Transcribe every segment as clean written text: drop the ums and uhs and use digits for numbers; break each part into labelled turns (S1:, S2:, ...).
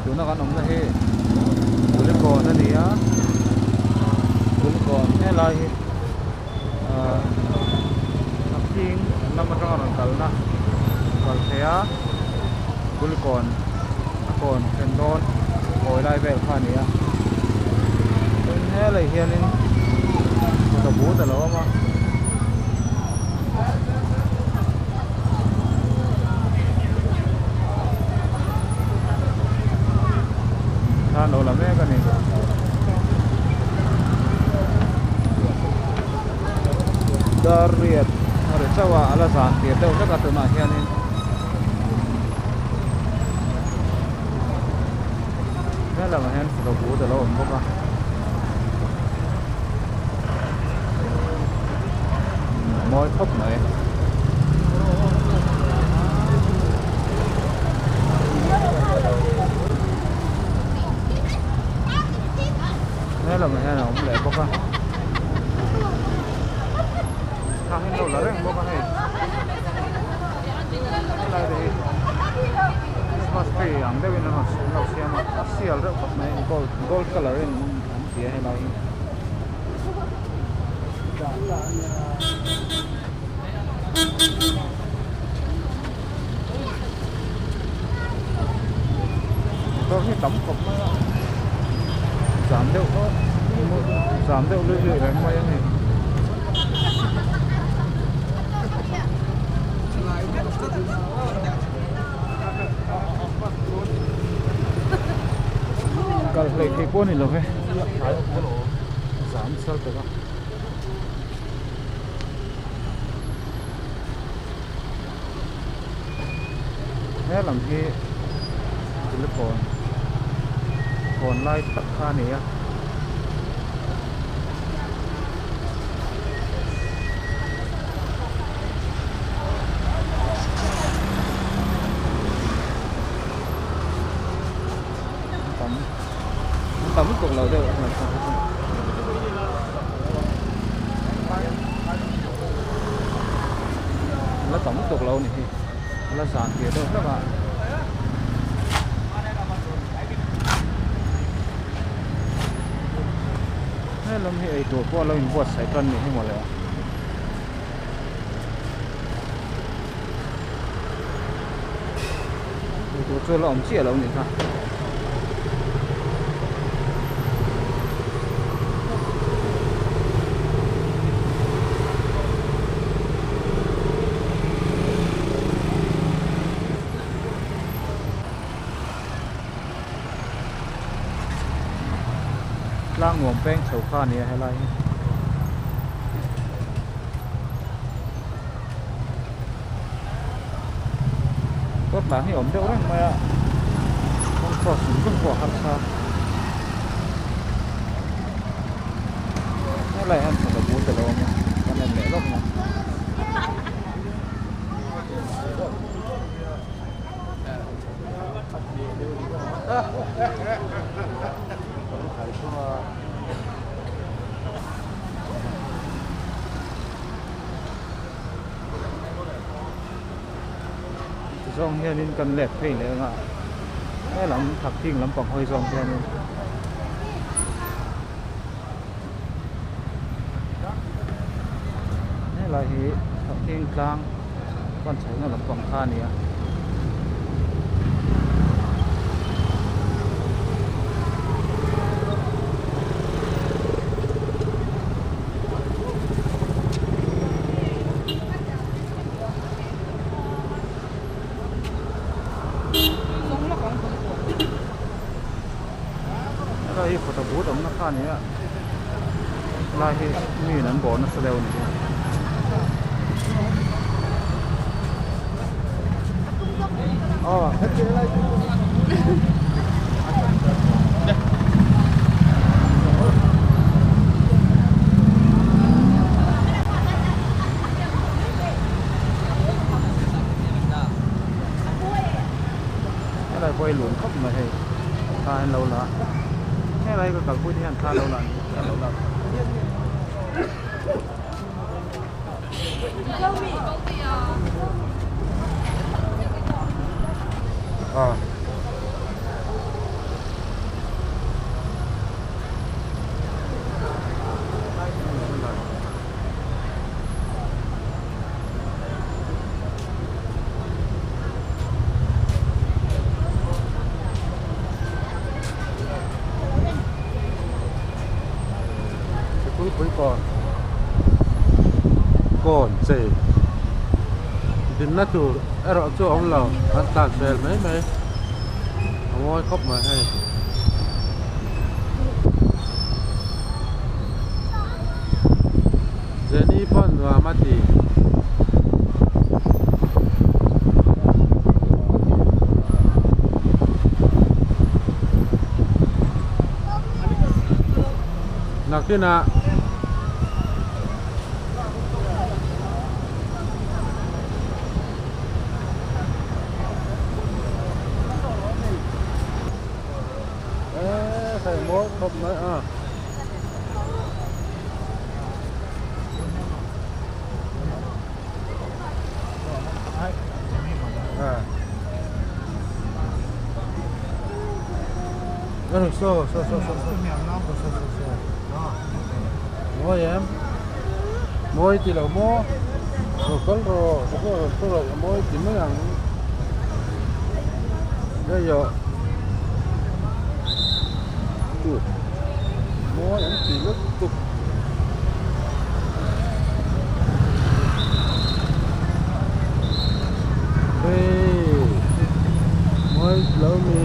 S1: Tuna kan awmna hi Kulikawn a ni a, Kulikawn helai hi ahh Thakthing lam atanga rawn kalna kal thei a, Kulikawn a kawn thlen dawn kawi lai vel kha a ni a, tin helai hianin kawta but a lo awm a. Thla an lo la mek a ni. Dar riat a ri chauh a, a la zan tir deuh hlek a tunah hianin. He lamah hian photo booth a lo awm bawk a. Mawi khawp mai. He lamah hian a awm leh bawk a. Thla hi an lo la reng bawk a hei. Helai te hi Christmas tree ang deuhin an lo siam a, a sial reuh khawp mai gold gold colour in an ti a helai hi. Motor hi tam khawp mai a, zam deuh zam deuh luih luih reng mai a ni. Kal hleih theih pawh a ni lo ve zam sal tak a. He lam hi Kulikawn kawn lai tak kha a ni a. Tam tam lutuk lo deuh a la tam lutuk lo a ni hi a la zan tir deuh hlek a. Helam hi eitur pawh a lo inbuatsaih tan ni hi mawle. Eitur chu a la awm chiah lo nih kha. Tlang nuam peng chho kha a ni a helai hi. Kawt lah hi a awm deuh reng mai a, kawng cross zung zung pawh a harsa. Helai hian chhawk a bul te lo awm a, kan en leh lawk mai. Zawng hianin kan let phei leh anga helam thakthing lampang hawi zawng hianin helai hi thakthing tlang pan chhohna lampang kha a ni a. Helai hi photo booth awmna kha a ni a helai hi mi in an bawh nasa deuh a ni. Helai pawh hi lun khawp mai hei thla an lo la a helai ka kalpui te hian thla an lo la a ni thla an lo la.
S2: chei dinna tur erawh chu a awm lo an tlan fel mai mai a mawi khawp mai hei. Jenny pawn nuam a ti. Nakinah Eee hei mawi khawp mai a. So so so so so so so mawi em mawi ti lo maw lo kal rawh lo kal rawh mawi ti mai ang hei aw chu mawi an ti lutuk. Hey mawi lo mi.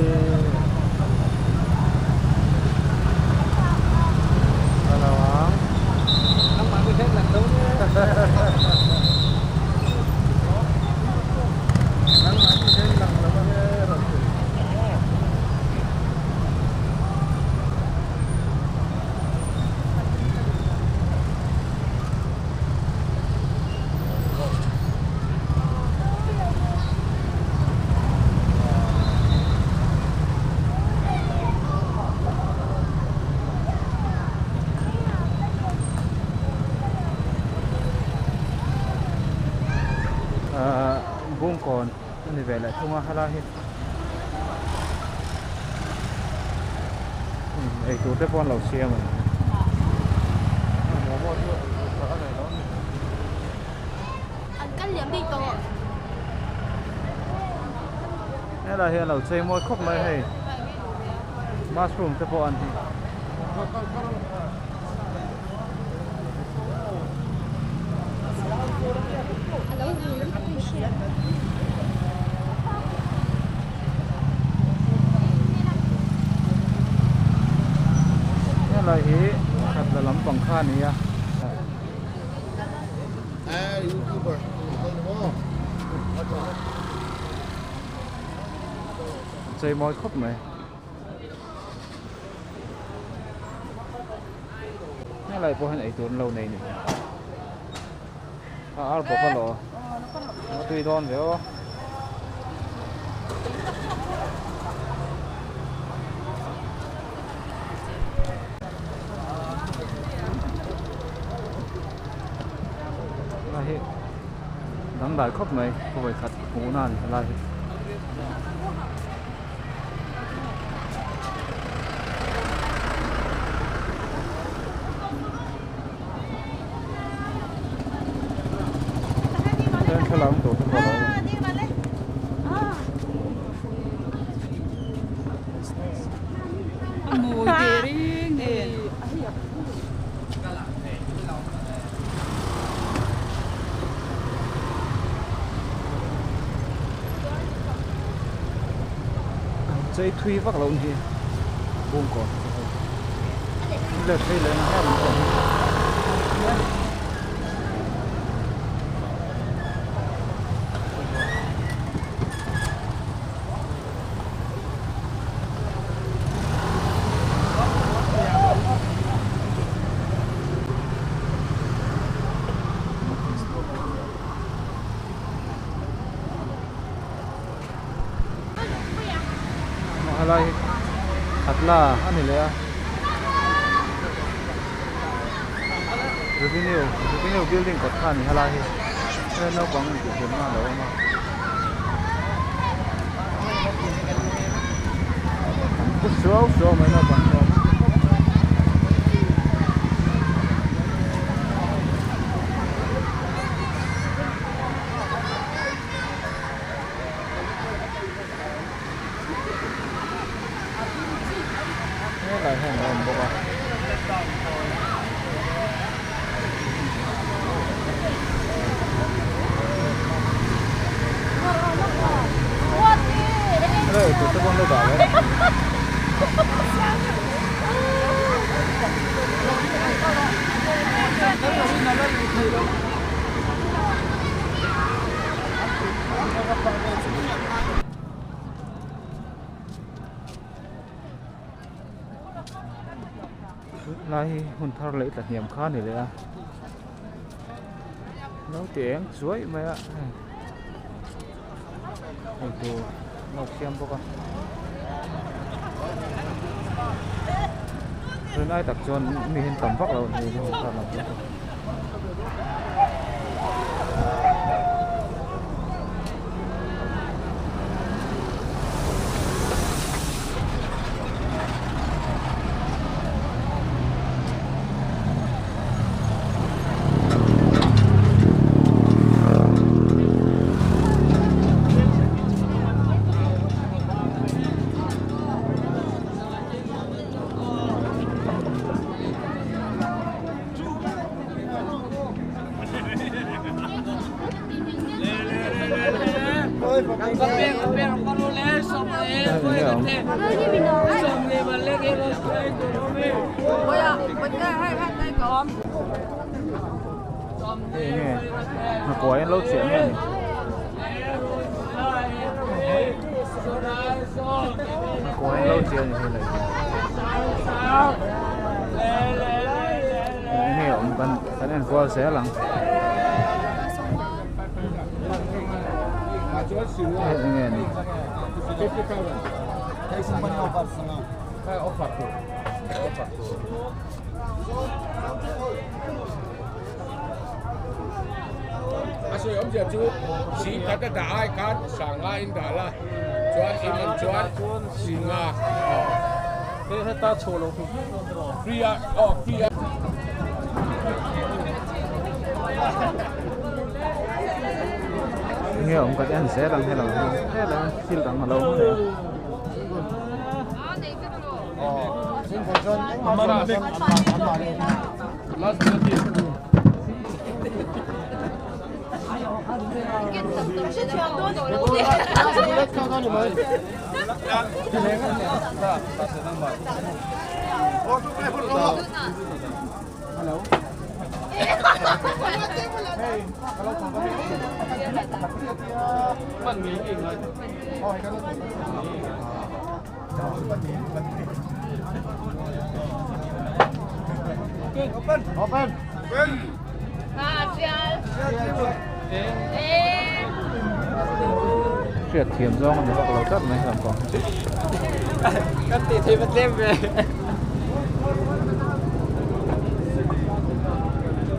S1: Ahh bungkawn a ni ve leh thung a helai hi eitur te pawh an lo siam a ni. Helai hi an lo chei mawi khawp mai hei mushroom te pawh an hi. Helai hi khatla lampang kha a ni a. Chei mawi khawp mai. Helai pawh hian eitur an lo nei ni. A ar bawk alawm. A tui dawn ve aw. Helai hi dangdai khawp mai vawikhat hmuhna a ni helai hi. Chei thui vak lo ni bungkawn chu hei let phei leh na em em Helai hi khatla a ni leh a revenue revenue building kawt kha a ni helai hi hei naupang intihhlimna a lo awm a an pu suau suau mai naupang chuan. Helai hian a awm bawk a. Eitur te pawh an lo dah leh. Lai hi hun thar leh tla hniam kha a ni leh a naute eng chuai mai a eitur an lo siam bawk a tunlai tak chuan mi hi an tam vak lo a ni hun thar lam hi chu. Hnakuai an lo chiah nge ni hnakuai an lo chiah ni hei enge awm kan kan en kual zel ang hei enge ni. Enge awm kan en zel ang hello hi hello thil dang alo awm leh Hriat thiam zawng a ni vak lo tlat mai hlampang hi.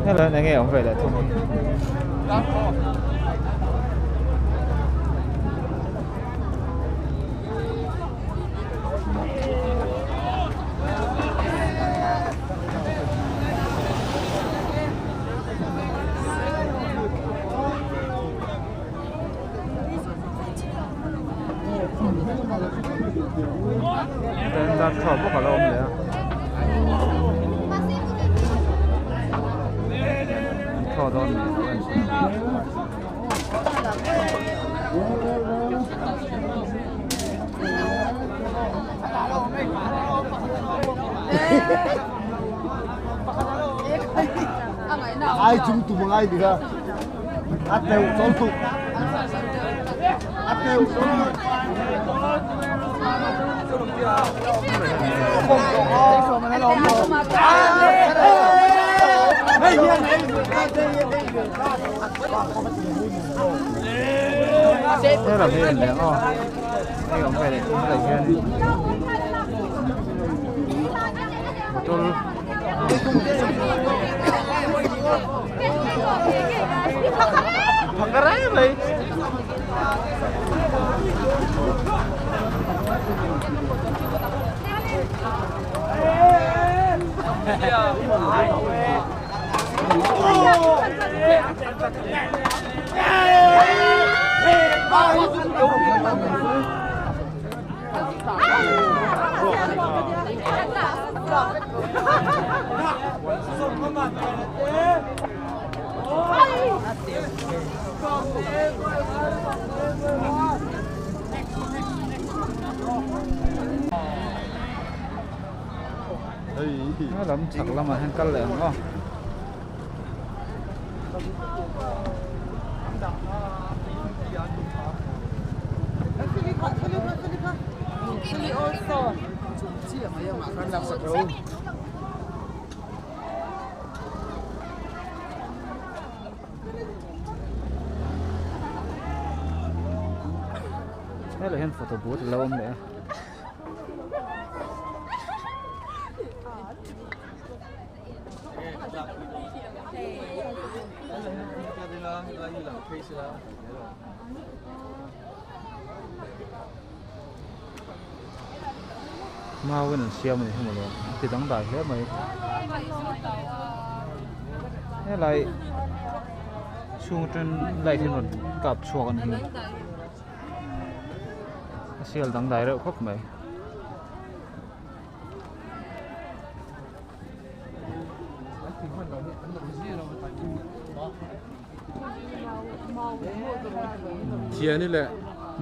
S1: Hello eng nge awm ve leh thung hi. Darthlalang bawk a lo awm leh a an thaw dawn a ni
S2: Ai chung tum ngai ni kha a teu chol tuk a teu chol tuk
S1: Thế là cái này ngon. Cái ống về này cũng là duyên. Motor. Pangarai mai. A lam chhak lamah hian kal leh ang aw. Helai hian photo booth a lo awm leh a. Mau in an siam a ni hi mawle a ti dangdai hle mai helai chhung atang light hi rawn kap chhuak a ni hi a sial dangdai reuh khawp mai.
S2: Thiani leh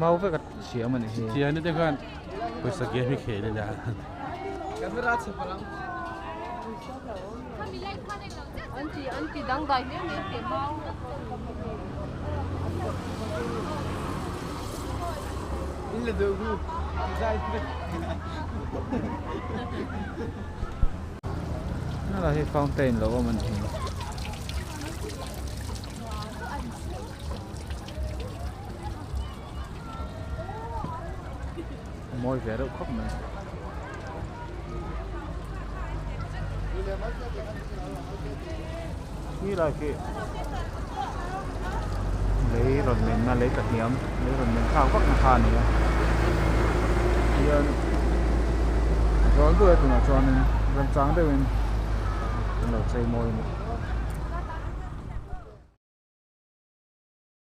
S1: mau vek a siam a ni hi.
S2: Thiani te khan pawisa game hi khel ila.
S1: Helai hi fountain lo awm a ni. A mawi ve reuh khawp mai. Khi lai khi lei rawn menna lei ka hniam lei rawn men thlak vak na kha a ni a hian zawl duai tunah chuanin remchang deuhin an lo chei mawi a ni.